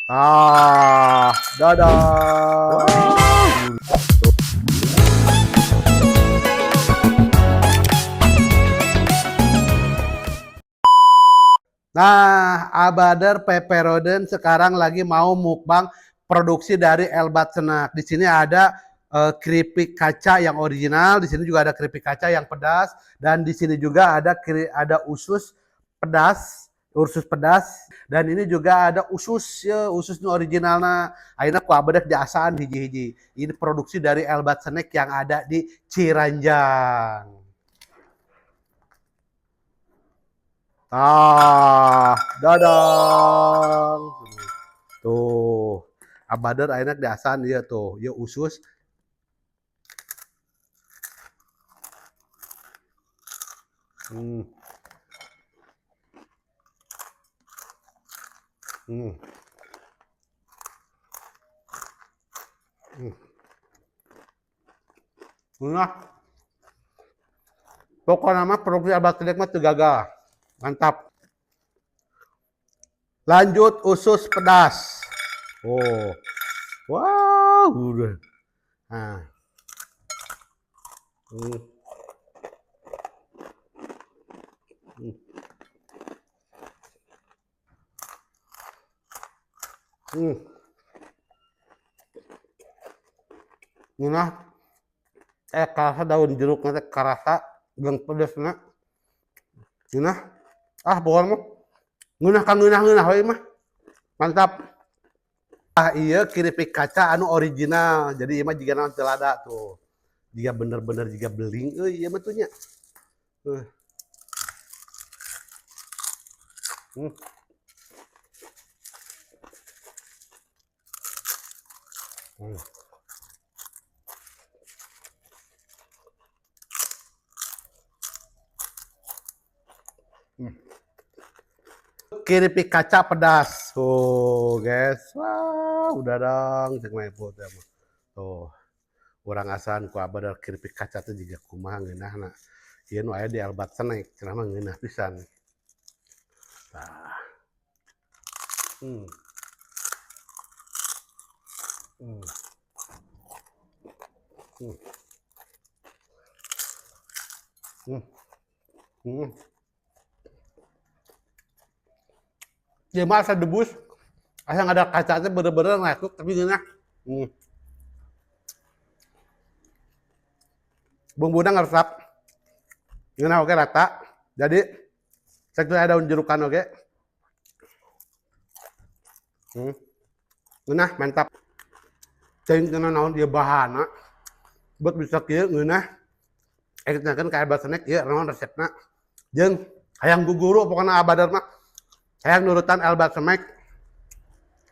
Ah, dadah. Nah, Abader Peperoden sekarang lagi mau mukbang produksi dari Elbat Snack. Di sini ada keripik kaca yang original, di sini juga ada keripik kaca yang pedas, dan di sini juga ada usus pedas, dan ini juga ada usus ya, usus nu originalna. Ayeuna ku Abader diasaan hiji-hiji. Ini produksi dari Elbat Snack yang ada di Ciranjang. Ah, dadang. Tuh. Abader ayeuna diasaan ieu tuh, ieu usus. Nah. Pokoknya mah produksi Elbat Snack mah teu gagal. Mantap. Lanjut usus pedas. Oh. Wow, udah. Nah. Ngeunah. Karasa daun jerukna teh karasa jeung pedesna. Ngeunah. Ah, pokoknya mah ngeunah ka ngeunah-ngeunah we mah. Mantap. Ah, iya keripik kaca anu original. Jadi ieu mah jiga naon teu lada tuh. Jiga bener-bener jiga beling euy ieu mah tuh nya. Keripik kaca pedas. Tuh, guys. Wah, udah dong cek mah teh mah. Tuh. Urang asaan ku Abah keripik kaca teh jiga kumaha ngeunahna. Ieu nu aya di Elbat Snack, cenah mah ngeunah pisan. Tah. Ieu mah asa debus. Asa ada kaca teh bener-bener ngasuk tapi ngeunah. Bumbuna ngeresap. Ngeunah oge rata. Jadi sakitu aya daun jerukan oge. Ngeunah mantap. Teuing cenah naon ieu bahana. Buat bisa kieu ngeunah. Tanyakeun ka Elbat Snack ieu naon resepna. Jeung hayang guguru pokona Abader mah. Hayang nurutan Elbat Snack.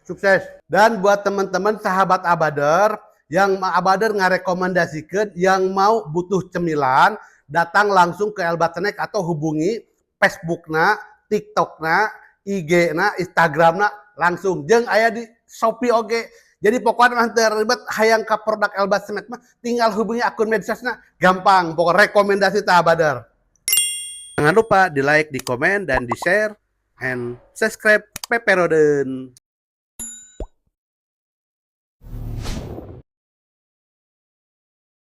Sukses. Dan buat teman-teman sahabat Abader yang Abader ngarekomendasikeun yang mau butuh cemilan, datang langsung ke Elbat Snack atau hubungi Facebookna, TikTokna, IG-na, Instagramna langsung. Jeung aya di Shopee oge. Jadi pokoknya mah teu ribet hayang ka produk Elbat Snack mah tinggal hubungi akun medsosna, gampang. Pokoknya rekomendasi teh Abader. Jangan lupa di like, di komen, dan di share, and subscribe Peperoden.